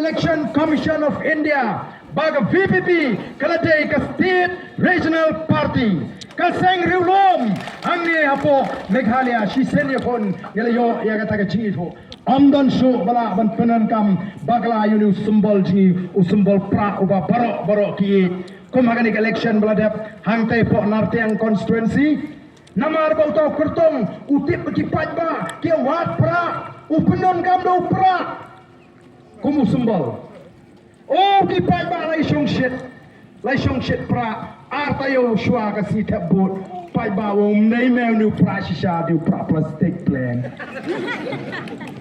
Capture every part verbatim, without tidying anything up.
Election Commission of India ba ka V P P ka la dei ka State Regional Party. Ka seng riewlum hangne hapoh Meghalaya shisien ïakhun ïa la ïoh ïa kata ka jingithuh. Ym don shuh ba lah ban pyndonkam bakla ïa une u symbol jong ngi, u symbol prah uba baroh baroh ki ïeit. Kum ha kane ka election ba la dep hangtei hapoh Nartiang constituency. Namar ba uta u kyrtong u tip ba ki paidbah ki wad prah, u pyndonkam da u prah kum u symbol. O ki paidbah, la i shongshit, la i shongshit prah, ar taïew shuwa ka sngi thep vote. Paidbah, ym dei me une u prah shisha, dei u prah plastik pleng.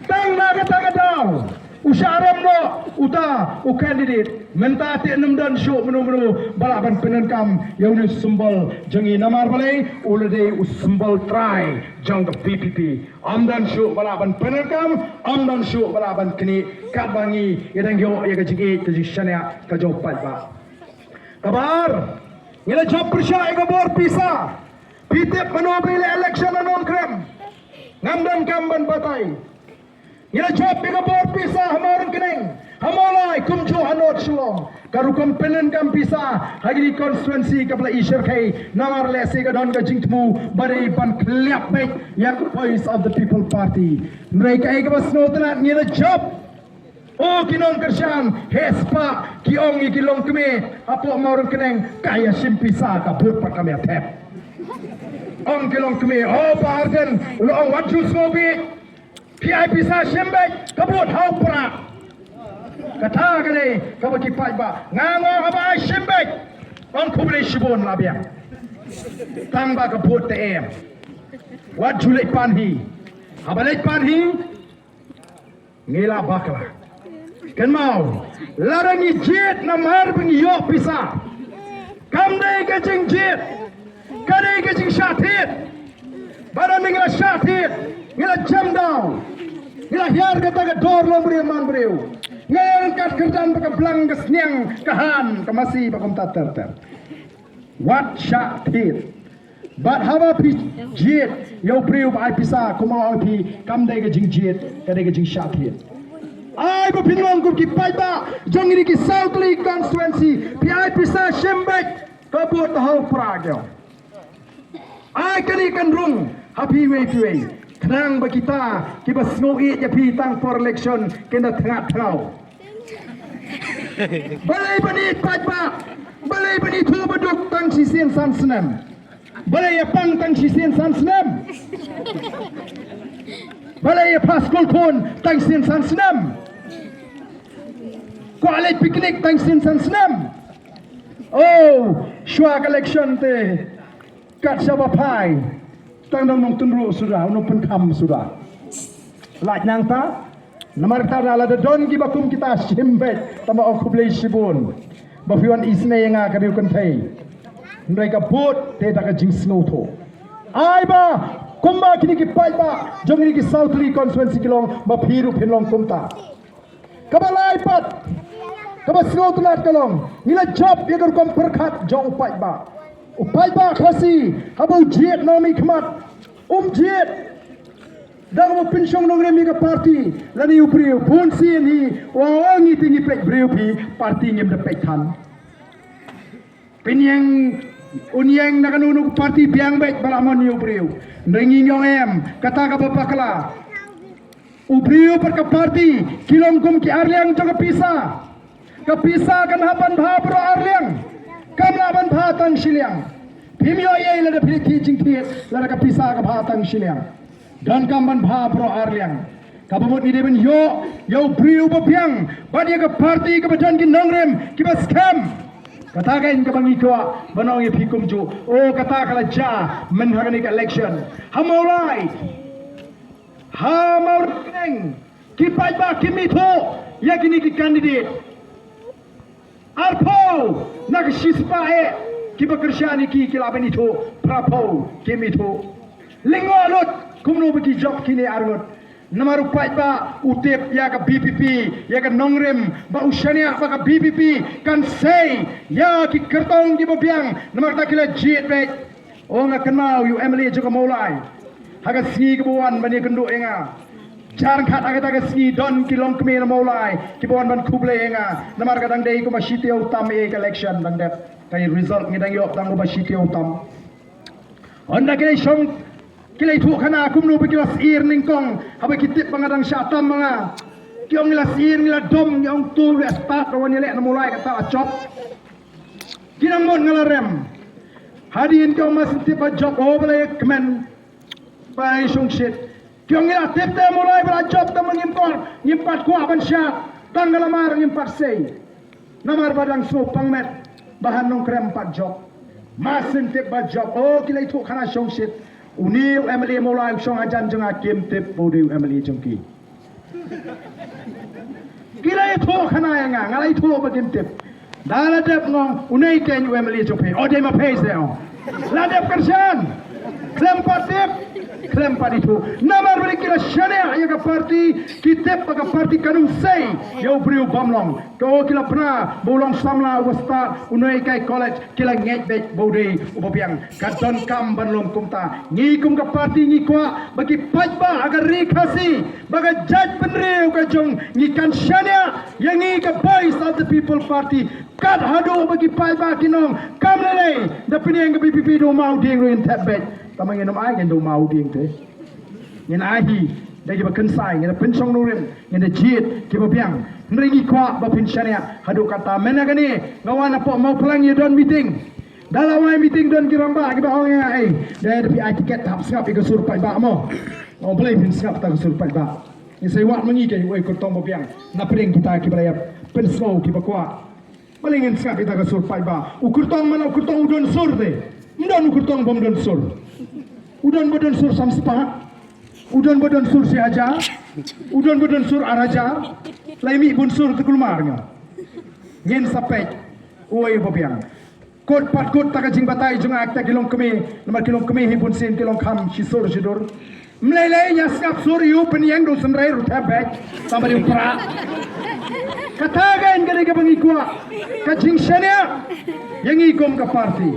Tang na kata ka daw u shah rem noh uta u candidate. Mynta te ym don shuh mano mano ba lah ban pyndonkam ïa une u symbol jong ngi, namar balei? U la dei u symbol trai jong ka V P P. Ym don shuh ba lah ban pyndonkam, ym don shuh ba lah ban knieh. Katba ngi ïa dang ïoh ïa ka jingïeit, ka jingshaniah ka jong u paidbah. Kaba ar, ngi la jop pyrshah ïa ka bor pisa. Phi tip mano ba ïaleh election ha Nongkrem? Ngam donkam ban batai. Ngi la jop ïa ka bor pisa ha Mawryngkneng, ha Mawlai, kumjuh ha North Shillong. Ka rukom pyndonkam pisa ha kine ki constituency kaba la i syrkhei, namar lehse ka don ka jingthmu ba dei ban khleh beit ïa ka Voice of the People Party. Hynrei kaei kaba sngewtynnat, ngi la jop. O ki nongkyrshan, heh spah, ki ong ïa ki longkmie hapoh Mawryngkneng, ka ïa shim pisa ka vote pat kam ïa thep. Ong ki longkmie, o Bah Ardent u la ong wat ju sngewbha. Phi ai pisa shim beit, ka vote ha u prah. Kata ka dei kaba ki paidbah. Nga ong haba ai shim beit, ong khublei shibun, la biang. Tang ba ka vote te em. Wat ju leit pan hi. Haba leit pan hi, ngi la bakla. Kynmaw, lada ngi jied namar ba ngi ïoh pisa, kam dei ka jingjied, ka dei ka jingshah thied. Ba lada ngi la shah thied, ngi la jem daw, ngi la hiar kata ka dor longbriew manbriew, ngi la kat kyrdan ba ka blang, ka sniang, ka han, ka masi, ba kumta ter ter. Wat shah thied. Bad haba phi jied ïa u briew ba ai pisa, kumba ong phi, kam dei ka jingjied, ka dei ka jingshah thied. Ai ba phin long kum ki paidbah jong ngi ki saw tylli constituency, phi ai pisa shim beit, ka vote ha u prah. Ai kane kan rung ha phi iwei pa iwei. Khnang ba kita kiba sngew ïeit ïa phi tang por election kin da thngat thngaw. Balei ban ïeit paidbah? Balei ban ithuh ba duk tang shisien san snem? Balei ïa pang tang shisien san snem? Balei ïa pass skul khun tang shisien san snem? Kwah leit picnic tang shisien san snem? Oh, shuwa ka election te, kat shaba phai, tang dang nongtynruh suda, u nongpynkham suda. Lait nangta, namar kata lada don kiba kum kita, shim beit, tang ba ong khublei shibun ba phi wan isynei ïa nga ka riew kynthei. Hynrei ka vote te da ka jingsngewthuh. Ai ba kumba kine ki paidbah jong kine ki saw tylli constituency ki long, ba phi ruh phin long kumta. Kaba lai pat, kaba sngewtynnat ka long, ngi la jop ïa ka rukom pyrkhat jong u paidbah. U paidbah Khasi, haba u jied na u mihkhmat, um jied da kaba pynshong nongrim ïa ka party, lane u briew, bun sien hi u ong, ngi te ngi peit briew phi, party ngim da peit than. Pynïeng, un ïeng na kano kano ka party biang beit ba la mon ïa u briew. Hynrei ngi ong em, kata kaba bakla. U briew bad ka party ki long kum ki arliang jong ka pisa. Ka pisa kan hap ban bha baroh arliang. Kam lah ban bha tang shiliang. Phim ïoh ei lada phi leit thied jingthied lada ka pisa ka bha tang shiliang. Donkam ban bha baroh arliang. Kaba mut ngi dei ban ïoh ïa u briew ba biang bad ïa ka party kaba don ki nongrim kiba skhem. Kata kein kaba ngi kwah ban ong ïa phi kumjuh. O, kata ka la jia myn ha kane ka election. Ha Mawlai, ha Mawryngkneng, ki paidbah kim ithuh ïa kine ki candidate. Arphew na ka shispah eh kiba kyrshan ïa ki, ki lah ban ithuh, phraphew kim ithuh. Lyngngoh lut kumno ba ki jop kine arngut. Namar u paidbah u tip ïa ka V P P, ïa ka nongrim, ba u shaniah ba ka V P P kan sei ïa ki kyrtong kiba biang. Namar kata ki la jied beit. O, nga kynmaw ïa u M L A jong ka Mawlai ha ka sngi kaba wan ban ïakynduh ïa nga. Jar khat ha kata ka sngi don ki longkmie na Mawlai kiba wan ban khublei ïa nga. Namar ka dang dei kumba shi taïew tam ïa ka election dang dep. Ka result ngi dang ïoh tang kumba shi taïew tam. Hynda ki la shong ki la ïathuh khana kumno ba ki la syier nyngkong haba ki tip ba nga dang shah tam ma nga. Ki ong ngi la syier ngi la dom ngi ong to leh stad da wan ïaleh na Mawlai kata la jop. Ki nang mut nga la rem. Hadien ki ong ma sngewtip ba jop o ba la ïa kmen. Ba ïa shongshit. Ki ong ngi la tip te Mawlai ba la jop tang ma ngim kwah ngim pat kwah ban shad. Tang ka lamar ngim pat sei. Namar ba dang sngewpang met ba ha Nongkrem pat jop. Ma sngewtip ba jop o ki la ïathuh khana shongshit. Une u M L A Mawlai u shong hajan jong nga kim tip ba u dei u M L A jong ki. Ki la ïathuh khana ïa nga, nga la ïathuh ba kim tip. Da la dep ngong, une keiñ u M L A jong phi, o dei ma phi se ong. La dep kyrshan. Khlem pat tip, khlem pat ïathuh. Namar ba ki la shaniah ïa ka party, ki tip ba ka party kan ym sei ïa u briew bym long. Ka o ki la pynbna ba u long samla uba stad, une kai college, ki la ngeit beit ba u dei uba biang. Ka donkam ban long kumta. Ngi kum ka party ngi kwah ba ki paidbah ha ka ri Khasi, ba ka jaitbynriew ka jong ngi kan shaniah ïa ngi ka Voice of the People Party. Kat haduh ba ki paidbah kin ong kam lei lei, da pynïeng ka V P P da u Mawdieng ruh ngin thep beit. Tangba ngin ym ai, ngin da u Mawdieng te. Ngin ai hi da kiba kynsai, ngin da pynshong nongrim, ngin da jied kiba biang. Hynrei ngi kwah ba phin shaniah haduh katta. Mynta kane nga wan hapoh Mawphlang ïa don meeting. Da la wai meeting don ki rangbah kiba ong ïa nga, ei, da phi ai tiket hap sngap ïa ka sur paidbah mo. Ong balei phin sngap ïa ka sur paidbah. Ngi sa wad ma ngi, ka ïa u Kyrtong ba biang na pdeng kita kiba la ïap pynsngew kiba kwah. Balei ngin sngap ïa ka sur paidbah? U Kyrtong, man u Kyrtong u don sur te? Ym don u Kyrtong bym don sur. U don ba don sur sam spah. U don ba don sur shi hajar. U don ba don sur ar hajar. Lai mih bun sur te kulmar nga. Ngin sa peit. Oi ba biang. Kut pat kut ta ka jingbatai jong nga ïa kita ki longkmie. Namar ki longkmie hi bun sien ki long kham shi sur shi dur. Ym lei lei, ïa sngap sur ïa u, pynïeng da u synrei ruh thep beit. Tangba dei u prah. Kata kein ka dei kaba ngi kwah. Ka jingshaniah ïa ngi kum ka party.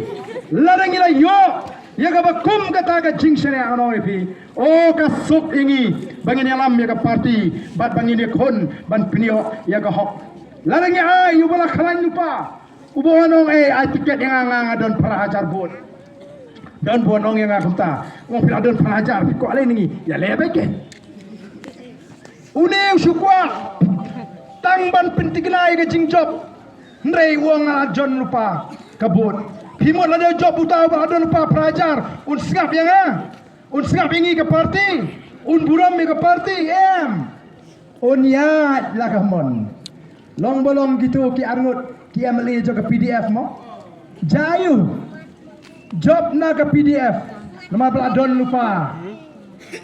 Lada ngi la ïoh ïa kaba kum kata ka jingshaniah, ngan ong ïa phi, o ka suk ïa ngi ba ngin ïalam ïa ka party bad ba ngin ïakhun ban pynïoh ïa ka hok. Lada ngi ai ïa uba la khlaiñ lypa, uba wan ong, ei, ai tiket ïa nga, nga, nga don phra hajar vote. Don ba wan ong ïa nga kumta. Nga ong phi la don phra hajar, phi kwah lei na ngi. Ïaleh beit kein. Une u shu kwah tang ban pyntikna ïa ka jingjop. Hynrei u ong nga la don lypa ka vote. Phi mut lada jop uta uba la don lypa phra hajar, un sngap ïa nga? Un sngap ïa ngi ka party? Un burom ïa ka party? Em. Un ïaid la ka mon. Long ba long kito ki arngut ki M L A jong ka P D F mo. Jia aiu? Jop na ka P D F. Namar ba la don lypa.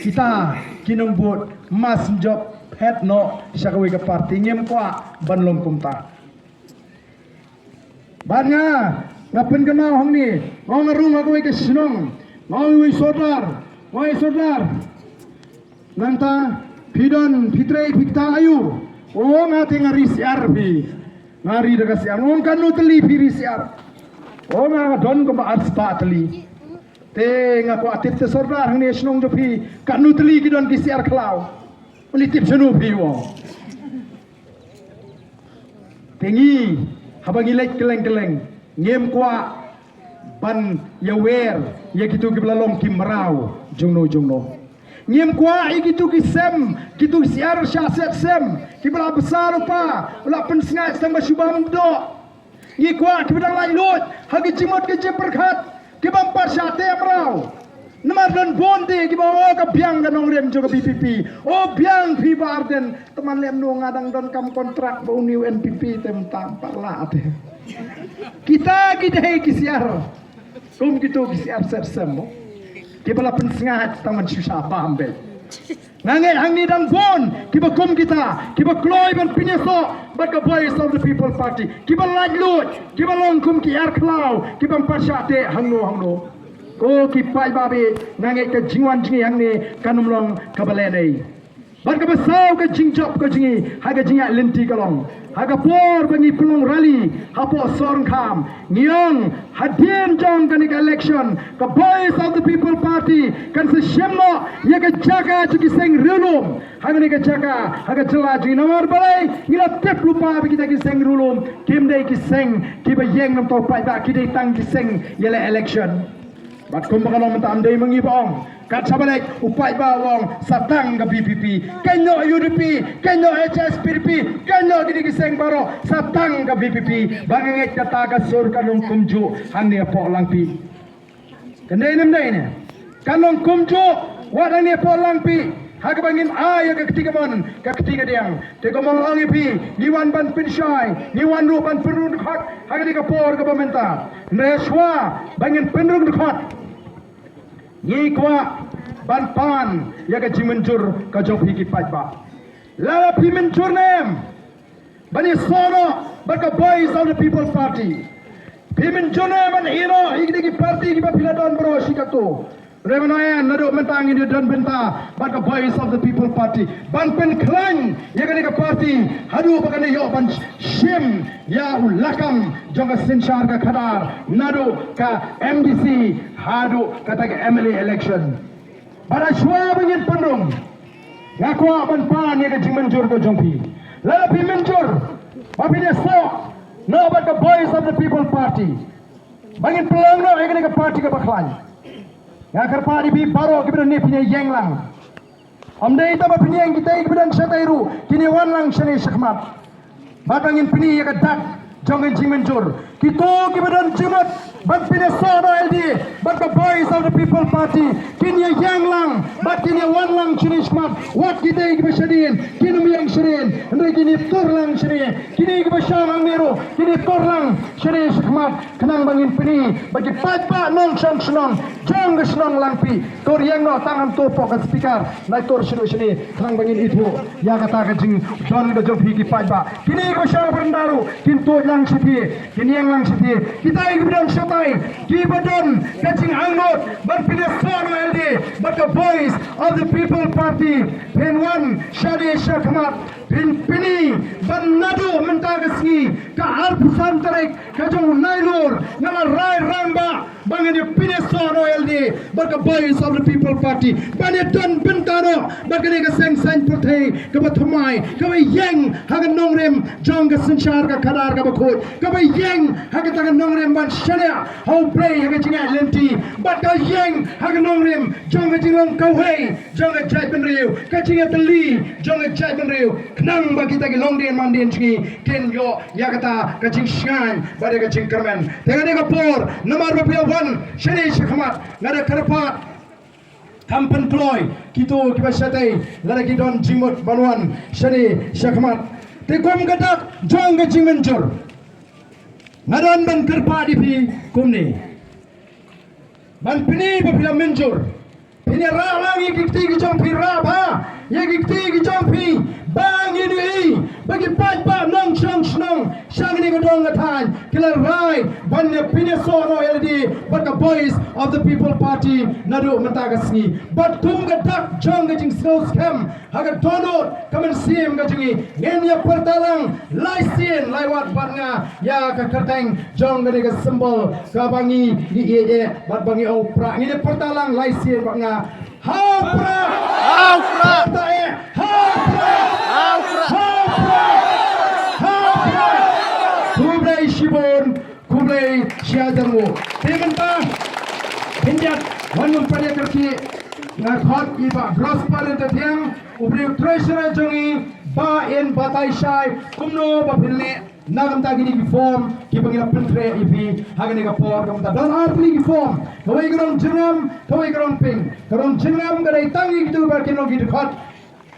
Kita ki nongbud mas jop phet noh sha kawei ka party, ngim kwah ban long kumta. Bad nga, nga pynkynmaw hangne, nga ong nga rung ha kawei ka shnong, nga ong iwei i sordar, nga ong i sordar. Nangta, phi don, phi trei, phi ktah aiu? O nga te nga ri syiar phi. Nga ri da ka syiar. Nga ong katno tylli phi ri syiar? O nga don kumba arspah tylli. Te nga kwah tip te sordar hangne shnong jong phi, katno tylli ki don ki syiar khlaw. Uni tip shano phi u ong. Te ngi, haba ngi leit kylleng kylleng, ngim kwah ban ïawer ïa kito kiba la long ki mraw jongno jongno. Ngim kwah ïa kito ki sem, kito ki syiar shah set sem, kiba la bsa lypa, la pynsngaid tang ba shu bam doh. Ngi kwah kiba dang laitluid ha ki jingmut ki jingpyrkhat, ki bym pat shah teh mraw. Namar don bun te kiba ong, o ka biang ka nongrim jong ka V P P. O biang phi Bah Ardent. Te man lem no nga dang donkam kontrak bad une u N P P te mynta pat lah te. Kita ki dei ki syiar. Kum kito ki syiar set sem mo. Kiba la pynsngaid tang ban shu shah bam beit. Nga ngeit hangne dang bun kiba kum kita, kiba kloi ban pynïasoh bad ka Voice of the People Party, kiba laitluid, kiba long kum ki syiar khlaw, kiba ym pat shah teh hangno hangno. Ko ki paidbah, nga ngeit ka jingwan jong ngi hangne kan ym long kaba lehnoh. Bad kaba saw ka jingjop ka jong ngi ha ka jingïaid lynti ka long, ha ka por ba ngi pynlong rally hapoh Sorngkham, ngi ong hadien jong kane ka election ka Voice of the People Party kan sa shim noh ïa ka jaka jong ki seng riewlum ha kane ka jaka, ha ka jylla jong ngi. Namar balei? Ngi la tip lypa ba kita ki seng riewlum kim dei ki seng kiba ïeng namar u paidbah, ki dei tang ki seng ïaleh election. Bad kumba ka long mynta, ym dei ma ngi ba ong, kat shaba leit u paidbah u ong sa tang ka V P P, kynnoh U D P, kynnoh H S P D P, kynnoh kine ki seng baroh, sa tang ka V P P. Ba nga ngeit kata ka sur ka long kumjuh hangne hapoh Langpih. Kan dei ne ym dei ne? Kan long kumjuh wat hangne hapoh Langpih, ha kaba ngin ai ïa ka kti kamon ka kti kadiang. Te kumba nga ong ïa phi, ngi wan ban pynshai, ngi wan ruh ban pynrung dkhot ha kane ka por kaba mynta. Hynrei shuwa ba ngin pynrung dkhot, ngi kwah ban pan ïa ka jingmynjur ka jong phi ki paidbah. Lada phi mynjur ne em ban ïasoh noh bad ka Voice of the People Party, phi mynjur ne em ban ïehnoh ïa kine ki party kiba phi la don baroh shi katto. Hynrei mynta, naduh mynta ngin ïa don bynta bad ka Voice of the People Party ban pynkhlaiñ ïa kane ka party haduh ba kan ïoh ban shim ïa u lakam jong ka synshar ka khadar, naduh ka M D C haduh kata ka M L A election. Bad shuwa ba ngin pynrung, nga kwah ban pan ïa ka jingmynjur ka jong phi. Lada phi mynjur ba phin ïasoh noh bad ka Voice of the People Party, ba ngin pynlong noh ïa kane ka party kaba khlaiñ, nga kyrpad ïa phi baroh kiba don ne, phin ïeng lang. Ym dei tang ba phin ïeng, kita kiba don shatai ruh kin ïa wan lang shane shakhmat. Bad ba ngin pyni ïa ka dak jong ka jingmynjur. Kito kiba don jingmut ban pynïasoh noh L D A bad ka Voice of the People Party kin ïa ïeng lang bad kin ïa wan lang shane shakhmat. Wat kita kiba shadien kin ym ïeng shadien, hynrei kin ïa tur lang shane. Kine kiba shong hangne ruh kin ïa tur lang shane shakhmat, khnang ba ngin pyni ba ki paidbah nongshong shnong jong ka shnong Langpih. Tur ïeng noh, tang hangto hapoh ka speaker, nai tur shaduh shane, khnang ba ngin ithuh ïa kata ka jingdon ka jong phi ki paidbah. Kine kiba shong baranda ruh kin tuid lang shatei, kin ïeng lang shatei. Kita kiba don shatai, kiba don ka jingangnud ban pynïasoh noh L D A bad ka Voice of the People Party, phin wan shane shakhmat. Phin pyni ba naduh mynta ka sngi, ka arphew san tarik ka jong u Nailur, nga la rai rangbah ba ngan ïa pynïasoh noh L D A bad ka Voice of the People Party, ban ïa don bynta noh bad kane ka seng saiñ pyrthei kaba thymmai, kaba ïeng ha ka nongrim jong ka synshar ka khadar kaba khuid, kaba ïeng ha kata ka nongrim ban shaniah ha U Blei ha ka jingïaid lynti, bad ka ïeng ha ka nongrim jong ka jinglong kawei jong ka jaitbynriew, ka jingïatylli jong ka jaitbynriew, khnang ba kita ki longdien mandien jong ngi kin ïoh ïa kata ka jingshngaiñ bad ïa ka jingkyrmen. Te kane ka por, namar ba phi ïa wan shane shakhmat, nga da kyrpad, kham pynkloi kito kiba shatai lada ki don jingmut ban wan shane shakhmat. Te kum ka dak jong ka jingmynjur, nga don ban kyrpad ïa phi kumne. Ban pyni ba phi la mynjur, phin ïa rah lang ïa ki kti ki jong phi, rah bha ïa ki kti ki jong phi, ba ngin ïohi ba ki paidbah nongshong shnong sha kane ka dong ka thaiñ ki la rai ban ïa pynïasoh noh L D A bad ka Voice of the People Party naduh mynta ka sngi. Bad kum ka dak jong ka jingsngew skhem, ha ka dohnud ka mynsiem ka jong ngi, ngin ïa pyrta lang lai sien lai wat bad nga ïa ka kyrteng jong kane ka symbol kaba ngi, ngi ïeit eh bad ba ngi ong prah. Ngin ïa pyrta lang lai sien bad nga. Ha u prah! Ha u prah! Pyrta eh! Ha u prah! Ha u prah! Ha u prah! Ha u prah! Khublei shibun. Khublei shihajar nguh. Te mynta, khyndiat, wan ym pat ïa kyrkieh, nga khot ïa i Bah Grosspah Lyntathiang, u briew treasurer jong ngi, ba in batai shai kumno ba phin leh na ka bynta kine ki form kiba ngi la pynkhreh ïa phi ha kane ka por. Ka bynta don ar tylli ki form, kawei ka rong jyrngam, kawei ka rong pink. Ka rong jyrngam ka dei tang ïa kito ba kin long ki dkhot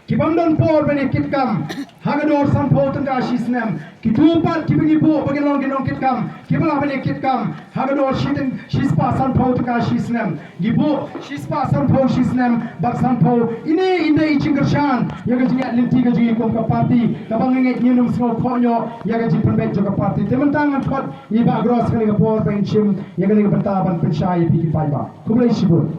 ki bym don por ban ïa kit kam ha ka dor sanphew tyngka shi snem. Kito pat kiba ngi buh ba kin long ki nongkit kam, kiba lah ban ïa kit kam ha ka dor shi tyng-, shi spah sanphew tyngka shi snem. Ngi buh shi spah sanphew shi snem bad sanphew. Ine i dei i jingkyrshan ïa ka jingïaid lynti ka jong ngi kum ka party, kaba nga ngeit ngin ym sngew khohñioh ïa ka jingpynbeit jong ka party. Te mynta ngan khot ïa i Bah Gross kane ka por ba in shim ïa kane ka bynta ban pynshai ïa phi ki paidbah. Khublei shibun.